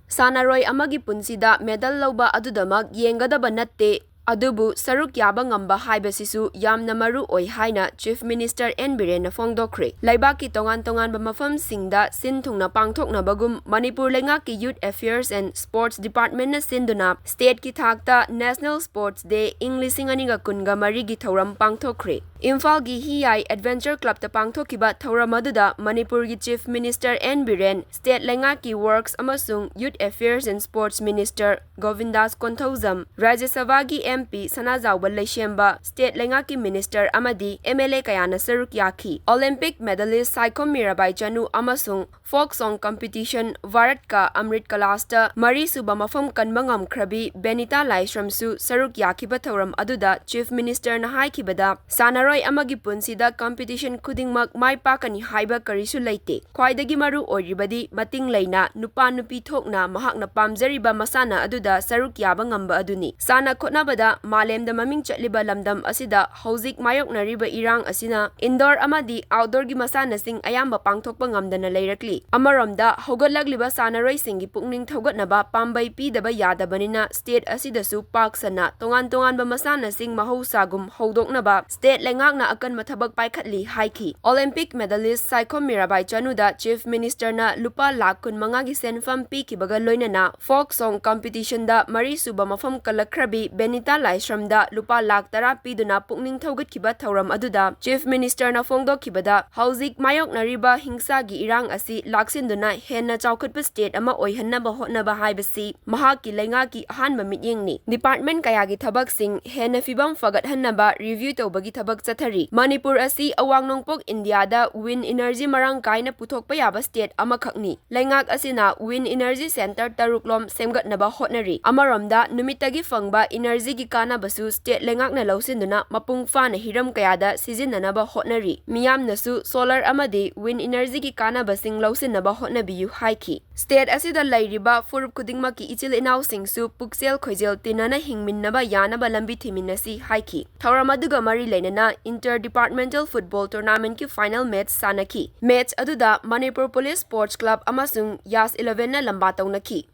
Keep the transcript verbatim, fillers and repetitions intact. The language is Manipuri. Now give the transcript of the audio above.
ꯁꯥꯟꯅꯔꯣꯏ ꯑꯃꯒꯤ ꯄꯨꯟꯁꯤꯗ medal ꯂꯧꯕ ꯑꯗꯨꯗꯃꯛ ꯌꯦꯡꯒꯗꯕ ꯅꯠꯇꯦ, ꯑꯗꯨꯕꯨ ꯁꯔꯨꯛ ꯌꯥꯕ ꯉꯝꯕ ꯍꯥꯏꯕꯁꯤꯁꯨ ꯌꯥꯝꯅ ꯃꯔꯨ ꯑꯣꯏ ꯍꯥꯏꯅ Chief Minister ꯑꯦꯟ ꯕꯤꯔꯦꯟꯅ ꯐꯣꯡꯗꯣꯛꯈ꯭ꯔꯦ꯫ ꯂꯩꯕꯥꯛꯀꯤ ꯇꯣꯉꯥꯟ ꯇꯣꯉꯥꯟꯕ ꯃꯐꯝꯁꯤꯡꯗ ꯁꯤꯟ ꯊꯨꯡꯅ ꯄꯥꯡꯊꯣꯛꯅꯕꯒꯨꯝ ꯃꯅꯤꯄꯨꯔ ꯂꯩꯉꯥꯛꯀꯤ Youth Affairs and Sports Departmentꯅ ꯁꯤꯟꯗꯨꯅ stateꯀꯤ ꯊꯥꯛꯇ National Sports Day ꯏꯪ ꯂꯤꯁꯤꯡ ꯑꯅꯤꯒ ꯀꯨꯟꯒ ꯃꯔꯤꯒꯤ ꯊꯧꯔꯝ ꯄꯥꯡꯊꯣꯛꯈ꯭ꯔꯦ꯫ ꯏꯝꯐꯥꯜꯒꯤ ꯍꯤꯌꯥꯏ Adventure Clubꯇ ꯄꯥꯡꯊꯣꯛꯈꯤꯕ ꯊꯧꯔꯝ ꯑꯗꯨꯗ ꯃꯅꯤꯄꯨꯔꯒꯤ Chief Minister N Biren, state ꯂꯩꯉꯥꯛꯀꯤ Works ꯑꯃꯁꯨꯡ Youth Affairs and Sports Minister Govindas Konthoujam, Rajya ꯁꯚꯥꯒꯤ M P Sanajaoba Leishemba, state ꯂꯩꯉꯥꯛꯀꯤ minister ꯑꯃꯗꯤ ꯑꯦꯝ ꯑꯦꯜ ꯑꯦ ꯀꯌꯥꯅ ꯁꯔꯨꯛ ꯌꯥꯈꯤ꯫ Olympic medalist ꯁꯥꯏꯈꯣꯝ ꯃꯤꯔꯥꯕꯥꯏ ꯆꯅꯨ ꯑꯃꯁꯨꯡ folk song competition ꯚꯥꯔꯠꯀ ꯑꯃ꯭ꯔꯤꯠ ꯀꯂꯥꯁꯇ ꯃꯔꯤꯁꯨꯕ ꯃꯐꯝ ꯀꯟꯕ ꯉꯝꯈ꯭ꯔꯕꯤ ꯕꯦꯅꯤꯇꯥ ꯂꯥꯏꯁ꯭ꯔꯝꯁꯨ ꯁꯔꯨꯛ ꯌꯥꯈꯤꯕ ꯊꯧꯔꯝ ꯑꯗꯨꯗ Chief Ministerꯅ ꯍꯥꯏꯈꯤꯕꯗ, ꯁꯥꯟꯅꯔꯣꯏ ꯑꯃꯒꯤ ꯄꯨꯟꯁꯤꯗ competition ꯈꯨꯗꯤꯡꯃꯛ ꯃꯥꯏ ꯄꯥꯛꯀꯅꯤ ꯍꯥꯏꯕ ꯀꯔꯤꯁꯨ ꯂꯩꯇꯦ꯫ ꯈ꯭ꯋꯥꯏꯗꯒꯤ ꯃꯔꯨ ꯑꯣꯏꯔꯤꯕꯗꯤ ꯃꯇꯤꯡ ꯂꯩꯅ ꯅꯨꯄꯥ ꯅꯨꯄꯤ ꯊꯣꯛꯅ ꯃꯍꯥꯛꯅ ꯄꯥꯝꯖꯔꯤꯕ ꯃꯁꯥꯟꯅ ꯑꯗꯨꯗ ꯁꯔꯨꯛ ꯌꯥꯕ ꯉꯝꯕ ꯑꯗꯨꯅꯤ꯫ ꯁꯥꯟꯅ ꯈꯣꯠꯅꯕꯗ ꯃꯥꯂꯦꯝꯗ ꯃꯃꯤꯡ ꯆꯠꯂꯤꯕ ꯂꯝꯗꯝ ꯑꯁꯤꯗ ꯍꯧꯖꯤꯛ ꯃꯥꯌꯣꯛꯅꯔꯤꯕ ꯏꯔꯥꯡ ꯑꯁꯤꯅ indoor ꯑꯃꯗꯤ outdoorꯒꯤ ꯃꯁꯥꯟꯅꯁꯤꯡ ꯑꯌꯥꯝꯕ ꯄꯥꯡꯊꯣꯛꯄ ꯉꯝꯗꯅ ꯂꯩꯔꯛꯂꯤ꯫ ꯑꯃꯔꯣꯝꯗ, ꯍꯧꯒꯠꯂꯛꯂꯤꯕ ꯁꯥꯟꯅꯔꯣꯏꯁꯤꯡꯒꯤ ꯄꯨꯛꯅꯤꯡ ꯊꯧꯒꯠꯅꯕ ꯄꯥꯝꯕꯩ ꯄꯤꯗꯕ ꯌꯥꯗꯕꯅꯤꯅ state ꯑꯁꯤꯗꯁꯨ ꯄꯥꯛ ꯁꯟꯅ ꯇꯣꯉꯥꯟ ꯇꯣꯉꯥꯟꯕ ꯃꯁꯥꯟꯅꯁꯤꯡ ꯃꯍꯧꯁꯥꯒꯨꯝ ꯍꯧꯗꯣꯛꯅꯕ state ꯂꯩꯉꯥꯛꯅ ꯑꯀꯟꯕ ꯊꯕꯛ ꯄꯥꯏꯈꯠꯂꯤ ꯍꯥꯏꯈꯤ꯫ Olympic medalist Saikhom Mirabai ꯆꯅꯨꯗ Chief Ministerꯅ ꯂꯨꯄꯥ ꯂꯥꯈ ꯀꯨꯟꯃꯉꯥꯒꯤ ꯁꯦꯟꯐꯝ ꯄꯤꯈꯤꯕꯒ ꯂꯣꯏꯅꯅ folk song competitionꯗ ꯃꯔꯤꯁꯨꯕ ꯃꯐꯝ ꯀꯜꯂꯛꯈ꯭ꯔꯕꯤ ꯕꯦꯅꯤꯇꯥ ꯂꯥꯏꯁ꯭ꯔꯝꯗ ꯂꯨꯄꯥ ꯂꯥꯈ ꯇꯔꯥ ꯄꯤꯗꯨꯅ ꯄꯨꯛꯅꯤꯡ ꯊꯧꯒꯠꯈꯤꯕ ꯊꯧꯔꯝ ꯑꯗꯨꯗ Chief Ministerꯅ ꯐꯣꯡꯗꯣꯛꯈꯤꯕꯗ, ꯍꯧꯖꯤꯛ ꯃꯥꯌꯣꯛꯅꯔꯤꯕ ꯍꯤꯡꯁꯥꯒꯤ ꯏꯔꯥꯡ ꯑꯁꯤ ꯂꯥꯛꯁꯤꯟꯗꯨꯅ ꯍꯦꯟꯅ ꯆꯥꯎꯈꯠꯄ state ꯑꯃ ꯑꯣꯏꯍꯟꯅꯕ ꯍꯣꯠꯅꯕ ꯍꯥꯏꯕꯁꯤ ꯃꯍꯥꯛꯀꯤ ꯂꯩꯉꯥꯛꯀꯤ ꯑꯍꯥꯟꯕ ꯃꯤꯠꯌꯦꯡꯅꯤ꯫ Department ꯀꯌꯥꯒꯤ ꯊꯕꯛꯁꯤꯡ ꯍꯦꯟꯅ ꯐꯤꯚꯝ ꯐꯒꯠꯍꯟꯅꯕ review ꯇꯧꯕꯒꯤ ꯊꯕꯛ ꯆꯠꯊꯔꯤ꯫ ꯃꯅꯤꯄꯨꯔ ꯑꯁꯤ ꯑꯋꯥꯡ ꯅꯣꯡꯄꯣꯛ ꯏꯟꯗꯤꯌꯥꯗ wind energy ꯃꯔꯥꯡ ꯀꯥꯏꯅ ꯄꯨꯊꯣꯛꯄ ꯌꯥꯕ state ꯑꯃꯈꯛꯅꯤ꯫ ꯂꯩꯉꯥꯛ ꯑꯁꯤꯅ wind energy centre ꯇꯔꯨꯛꯂꯣꯝ ꯁꯦꯝꯒꯠꯅꯕ ꯍꯣꯠꯅꯔꯤ꯫ ꯑꯃꯔꯣꯝꯗ, ꯅꯨꯃꯤꯠꯇꯒꯤ ꯐꯪꯕ energyꯒꯤ ꯀꯥꯟꯅꯕꯁꯨ state ꯂꯩꯉꯥꯛꯅ ꯂꯧꯁꯤꯟꯗꯨꯅ ꯃꯄꯨꯡ ꯐꯥꯅ ꯍꯤꯔꯝ ꯀꯌꯥꯗ ꯁꯤꯖꯤꯟꯅꯅꯕ ꯍꯣꯠꯅꯔꯤ꯫ ꯃꯤꯌꯥꯝꯅꯁꯨ solar ꯑꯃꯗꯤ wind energyꯒꯤ ꯀꯥꯟꯅꯕꯁꯤꯡ ꯂꯧꯁꯤꯟꯅꯕ ꯍꯣꯠꯅꯕꯤꯌꯨ ꯍꯥꯏꯈꯤ꯫ State ꯑꯁꯤꯗ ꯂꯩꯔꯤꯕ ꯐꯨꯔꯨꯞ ꯈꯨꯗꯤꯡꯃꯛꯀꯤ ꯏꯆꯤꯜ ꯏꯅꯥꯎꯁꯤꯡꯁꯨ ꯄꯨꯛꯆꯦꯜ ꯈꯣꯏꯖꯦꯜ ꯇꯤꯟꯅꯅ ꯍꯤꯡꯃꯤꯟꯅꯕ ꯌꯥꯅꯕ ꯂꯝꯕꯤ ꯊꯤꯃꯤꯟꯅꯁꯤ ꯍꯥꯏꯈꯤ꯫ ꯊꯧꯔꯝ ꯑꯗꯨꯒ ꯃꯔꯤ ꯂꯩꯅꯅ inter departmental football tournamentꯀꯤ final match ꯁꯥꯟꯅꯈꯤ꯫ Match ꯑꯗꯨꯗ ꯃꯅꯤꯄꯨꯔ Police Sports Club ꯑꯃꯁꯨꯡ ꯌꯥꯁ elevenꯅ ꯂꯝꯕꯥ ꯇꯧꯅꯈꯤ꯫